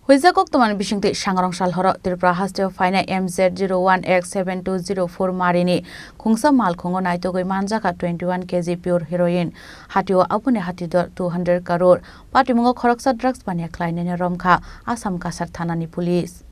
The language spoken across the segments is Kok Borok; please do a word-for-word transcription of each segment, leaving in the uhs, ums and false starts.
Huijak koktwmani bisingtwi sangrong sal horo Tripura hasteo phainai M Z zero one X seven two zero four marini khungsa malkhungo naitugwi manjakha twenty one K G pure heroin. Hatio aboni hatidor two hundred crore. Patimungo khoroksa drugs baniya khlainani romkha Assam Kasar thanani police.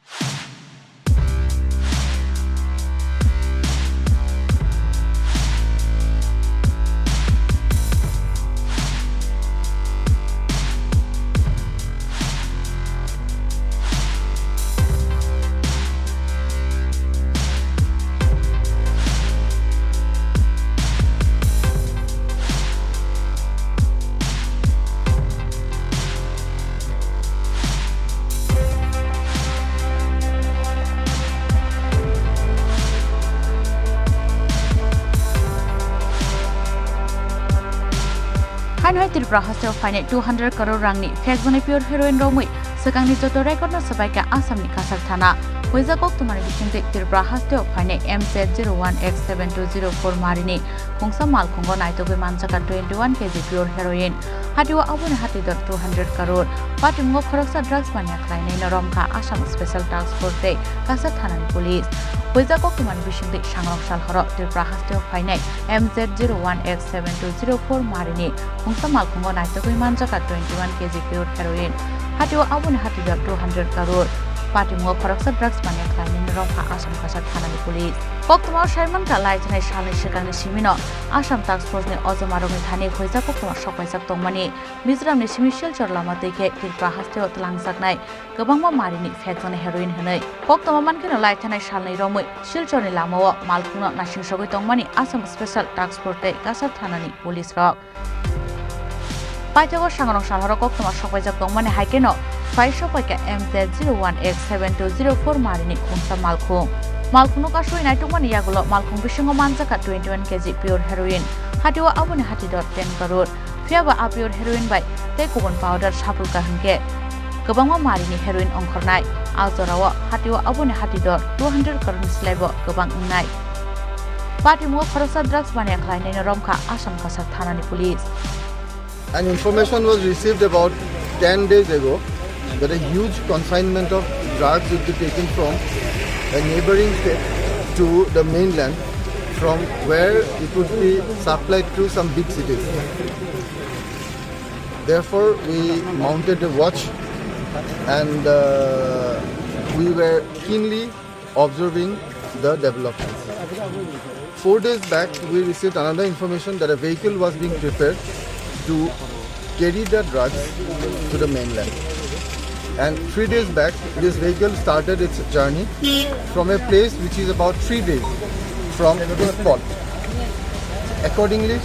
Haino hai Tripura hasteo phainai two hundred crore rangni phekjaknai pure heroin romwi swkangni joto record no swbaikha Assam ni Kasar thana. Huijak koktwmani bisingtwi Tripura hasteo phainai M Z zero one X seven two zero four marini khungsa malkhungo naitugwi manjakha twenty one K G pure heroin. Hatio aboni hatidor two hundred crore. Patimungo khoroksa drugs baniya khlainai no romkha Assam Special Task Force tei Kasar thanani police. Huijak koktwmani bisingtwi sangrong sal horo Tripura hasteo phainai M Z zero one X seven two zero four marini khungsa malkhungo naitugwi manjakha twenty one K G pure heroin. Hatio aboni hatidor two hundred crore. Patimungo khoroksa drugs baniya khlainani romkha Assam Kasar thanani police. Koktwmao saimankha, laithanai salni swkangni simino Assam Task Force ni ojomarokni thani huijak koktwma sokpaijak tongmani Mizoramni simi Silchar lama twi khe Tripura hasteo twlangjaknai kwbangma marini phekjaknai heroin hwnwi. Koktwma mankheno laithanai salni romwi Silchorni lamao malkhungno naisingsogwi tongmani Assam Special Task Force tei Kasar thanani police rok. Paithago sangrong sal horo koktwma sokpaijak tongmani hai kheno phai sokpaikha M Z zero one X seven two zero four marini khungsa malkhung. Malkhungno kasui naitukmani yagulo malkhung bisingo manjakha twenty one K G pure heroin. Hatio aboni hatidor ten crore. Phiyaba a pure heroin bai tei kubun powder sapulka hwnkhe kwbangma marini heroin ongkhornai. A jorao hatio aboni hatidor two hundred crore ni slaibo kwbang wngnai. Patimungo khoroksa drugs baniya khlainaino romkha Assam Kasar thanani police. An information was received about ten days ago that a huge consignment of drugs would be taken from a neighboring state to the mainland, from where it would be supplied to some big cities. Therefore, we mounted a watch and, uh, we were keenly observing the developments. Four days back, we received another information that a vehicle was being prepared to carry the drugs to the mainland. And three days back, this vehicle started its journey from a place which is about three days from this spot. Accordingly,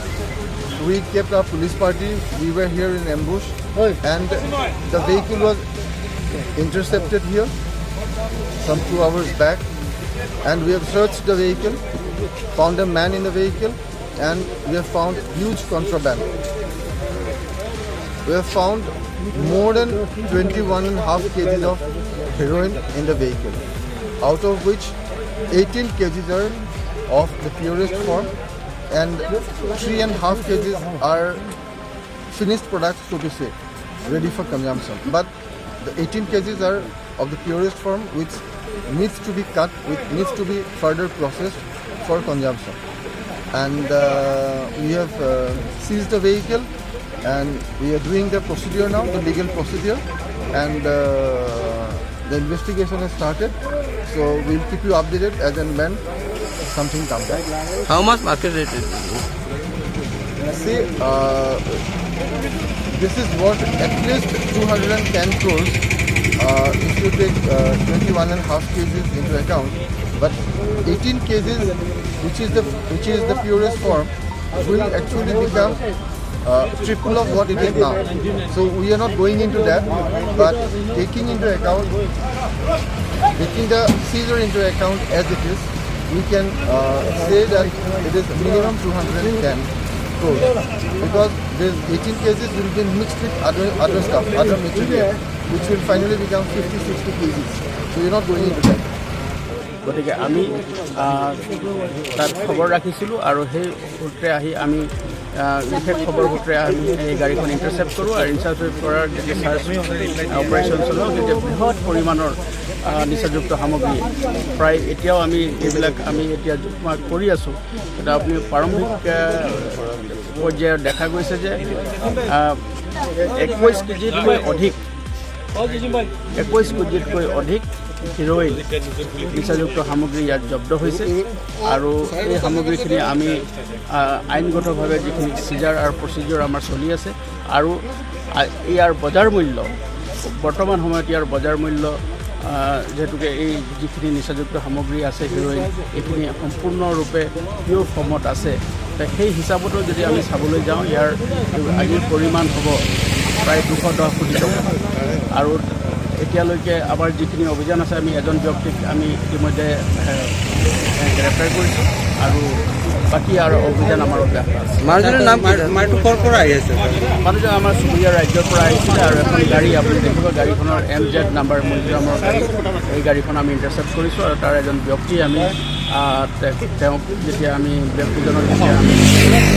we kept our police party. We were here in ambush, and the vehicle was intercepted here some two hours back. And we have searched the vehicle, found a man in the vehicle, and we have found huge contraband. We have found more than twenty-one and a half kgs of heroin in the vehicle, out of which eighteen kgs are of the purest form and three and a half kgs are finished products, so to say, ready for consumption. But the eighteen kgs are of the purest form, which needs to be cut, which needs to be further processed for consumption. And, uh, we have, uh, seized the vehicle, and we are doing the procedure now, the legal procedure, and, uh, the investigation has started. So we'll keep you updated as and when something comes up. How much market rate is it? See, uh, this is worth at least two hundred and ten crores, uh, if you take, uh, twenty-one and a half kgs into account. But eighteen kgs, which is the, which is the purest form, will actually become, uh, triple of what it is now. So we are not going into that, but taking into account, taking the seizure into account as it is, we can, uh, say that it is minimum two hundred and ten crores, because this eighteen kgs will be mixed with other, other stuff, other material, which will finally become fifty, sixty kgs. So we are not going into that. গতিকে আমি, আহ, তাত খবৰ ৰাখিছিলোঁ আৰু সেই সূত্ৰে আহি আমি আহ, বিশেষ খবৰ সূত্ৰে আমি এই গাড়ীখন ইণ্টাৰচেপ্ট কৰোঁ আৰু ইণ্টাৰচেপ্ট কৰাৰ যেতিয়া চাৰ্চ অপাৰেশ্যন চলাওঁ, তেতিয়া বৃহৎ পৰিমাণৰ, আহ, নিচাযুক্ত সামগ্ৰী প্ৰায় এতিয়াও আমি এইবিলাক আমি এতিয়া জোখ মাখ কৰি আছোঁ। এতিয়া আপুনি প্ৰাৰম্ভিক, আহ, পৰ্যায়ত দেখা গৈছে যে, আহ, একৈছ কেজিতকৈ অধিক, একৈছ কেজিতকৈ অধিক হিৰইন নিচাযুক্ত সামগ্ৰী ইয়াত জব্দ হৈছে আৰু এই সামগ্ৰীখিনি আমি, আহ, আইনগতভাৱে যিখিনি চিজাৰ আৰু প্ৰচিডিউৰ আমাৰ চলি আছে আৰু, আহ, ইয়াৰ বজাৰ মূল্য, বৰ্তমান সময়ত ইয়াৰ বজাৰ মূল্য, আহ, যিহেতুকে এই যিখিনি নিচাযুক্ত সামগ্ৰী আছে, হিৰইন, এইখিনি সম্পূৰ্ণৰূপে পিয়ৰ ফৰ্মত আছে। তে সেই হিচাপতো যদি আমি চাবলৈ যাওঁ, ইয়াৰ আজিৰ পৰিমাণ হ'ব প্ৰায় দুশ দহ কোটি টকা। আৰু এতিয়ালৈকে আমাৰ যিখিনি অভিযান আছে, আমি এজন ব্যক্তিক আমি ইতিমধ্যে, এ, এ, গ্ৰেপ্তাৰ কৰিছোঁ আৰু বাকী আৰু অভিযান আমাৰ অব্যাহত আছে। মানুহজনৰ নাম কি? মাৰ-, মাৰটো ক'ৰ পৰা আহি আছে? মানুহজন আমাৰ চুবুৰীয়া ৰাজ্যৰ পৰা আহিছিলে আৰু এখন গাড়ী আপুনি দেখিব, গাড়ীখনৰ এম জেড নাম্বাৰ মনিৰামৰ গাড়ী। এই গাড়ীখন আমি ইণ্টাৰচেপ্ট কৰিছোঁ আৰু তাৰ এজন ব্যক্তি আমি, আহ, তে-, তেওঁক যেতিয়া আমি ব্যক্তিজনক যেতিয়া আমি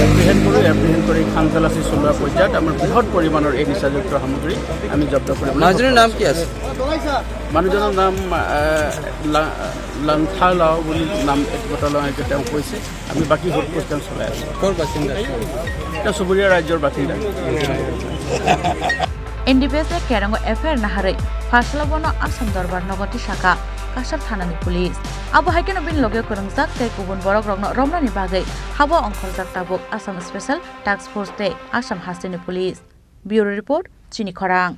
এপ্ৰিহেণ্ড কৰোঁ, এপ্ৰিহেণ্ড কৰি খান তালাচী চলোৱা পৰ্যায়ত আমাৰ বৃহৎ পৰিমাণৰ এই নিচাযুক্ত সামগ্ৰী আমি জব্দ কৰিম। মানুহজনৰ নাম কি আছে? মানুহজনৰ নাম, আহ, লা-, লাংথালাও বুলি নাম একবটলৰ তেওঁ কৈছে। আমি বাকী সোধ পোছতাছ চলাই আছোঁ। ক'ৰ বাসিন্দা? তেওঁ চুবুৰীয়া ৰাজ্যৰ বাসিন্দা। N D P S ni kerango F I R naharwi pharsalo bono Assam Dorbar nogo tisaka Cachar thanani police. Abo hai kheno bini loge kwrwngjak tei kubun borokrokno romnani bagwi habo ongkhorjak tabuk Assam Special Task Force tei Assam hasteni police. Bureau Report, Chini Khorang.